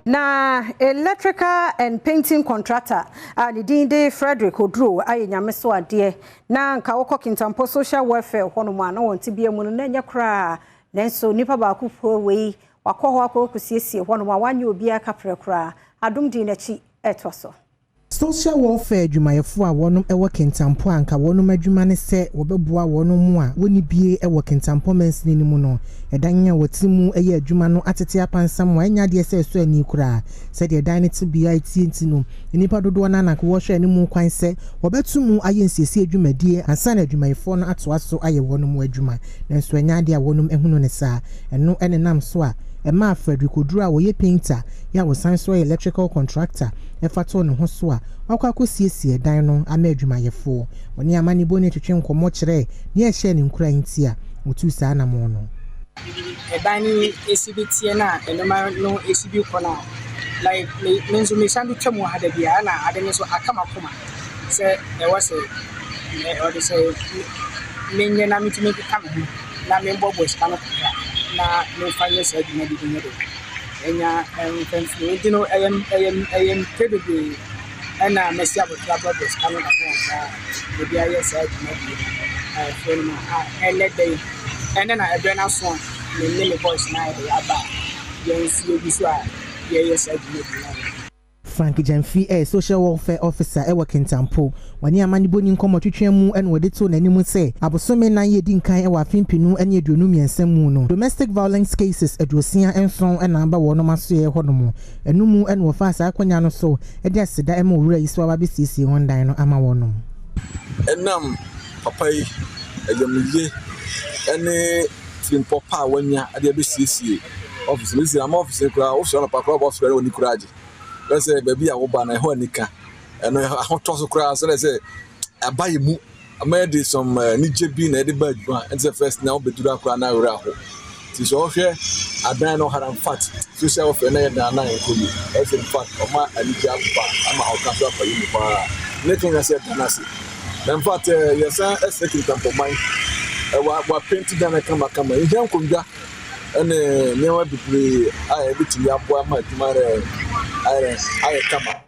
Na electrical and painting contractor a ne din de Frederick Oduro ayɛ Nyame so adeɛ. Na nka wokɔ Kintampo Social Welfare hɔnom a, na wɔn tebea mu no na ɛnyɛ koraa, nanso nipa baako po wei wakɔ hɔ akɔ akɔsiesie hɔnom a wanyɛ obiara kaprɛ koraa. Adom di n'akyi ɛtoa so. Social welfare adwumayɛfoɔ a wɔnom wɔ Kintampo a nka wɔnom adwuma ne sɛ wɔbɛboa wɔnom mu a wɔnni bie wɔ Kintampo mansini no mu no, ɛdan a wɔte mu yɛ adwuma no atete apansam a ɛnyɛ adeɛ sɛ ɛsɔ ani koraa. Sɛdeɛ dan no tebea etie nti no, nnipa dodoɔ no anaka wɔhwɛ anim kwan sɛ wɔbɛto mu ayɛ nsiesie dwumadie ansa na adwumayɛfoɔ no atoa so ayɛ wɔnom adwuma, nanso ɛnyɛ adeɛ a wɔnom ahunu ne saa. Ɛno ɛnenam so a ɛmaa Frederick Oduro a wɔyɛ painter yɛ a wɔsan so yɛ electrical contractor ɛfa too ne ho so a wakɔ akɔsiesie dan no ama adwumayɛfoɔ. Wɔne amanebɔ ne twetwe nkɔmmɔ kyerɛ ne ɛhyɛ ne nkura nti a wɔtu saa anammɔn no. Ɛdan no esi bi teɛ na nneɛma no esi bi kɔ na like me nso mesan bi twam wɔ ha da biara na ade no nso aka m'akoma sɛ ɛwɔ sɛ ɔde sɛ menyɛ na metumi keka me ho na membɔbɔ sika no kakra na memfa nyɛ saa adwuma bi nyɛ de ɛnya mfɛmfiri. Nti no ɛyɛ mpɛ bebree ɛna mɛsi abɔfra bɔbɔ sika no kakra kakra a ebi ayɛ saa adwuma bi a ɛfrɛ no mu a ɛnɛ da yi ɛnɛ na ɛbrɛ no aso a me ne me boys na ayɛ de aba a yɛn nso yɛgu so a yɛyɛ saa adwuma bi no. Frank Gyamfi ɛyɛ social welfare officer ɛwɔ Kintampo. Wɔne amanebɔni nkɔmmɔ twitwa mu ɛna wɔde to n'anim sɛ abosome 4 yɛ di nkan ɛwɔ afe 2023 mu no, domestic violence cases 67 ɛna aba wɔnom asoɛ hɔnom. Ɛno mu ɛna wɔfa saa akonnwa no so ɛde aseda ɛma owura yi so aba bɛsiesie wɔn dan no ama wɔnom. Ɛnam papa yi ɛyɛmuyie ɛne tirimpɔ pa a wanya ɛde abɛsiesie office no si ama office no koraa, wosɔre anɔpa koraa, wɔbɔ sɔrɔ wɔ ne koraa agye bɛsɛ baabi a woba no ɛhɔ anika, ɛno ahotɔ so koraa sɛ sɛ aba yɛ mu ama yɛde some anigye bi na yɛde ba adwuma. Ɛnti sɛ first na wobɛduru akora na awerɛ aho nti sɛ ɔhwɛ adan no ɔhara. In fact, social welfare na yɛ dan na nkɔ yi ɛsɛ. In fact, ɔma anigye aba ama ɔka so afa yi mu paa ne kan sɛ ɛda no ase. Na in fact, yɛsan ɛsɛ Kintampɔman ɛwɔ wapaint dan no kamakama. Yɛhia nkonnwa ɛne nneɛma bebree a yɛbɛtumi aboa ama adwuma no ayɛ kama.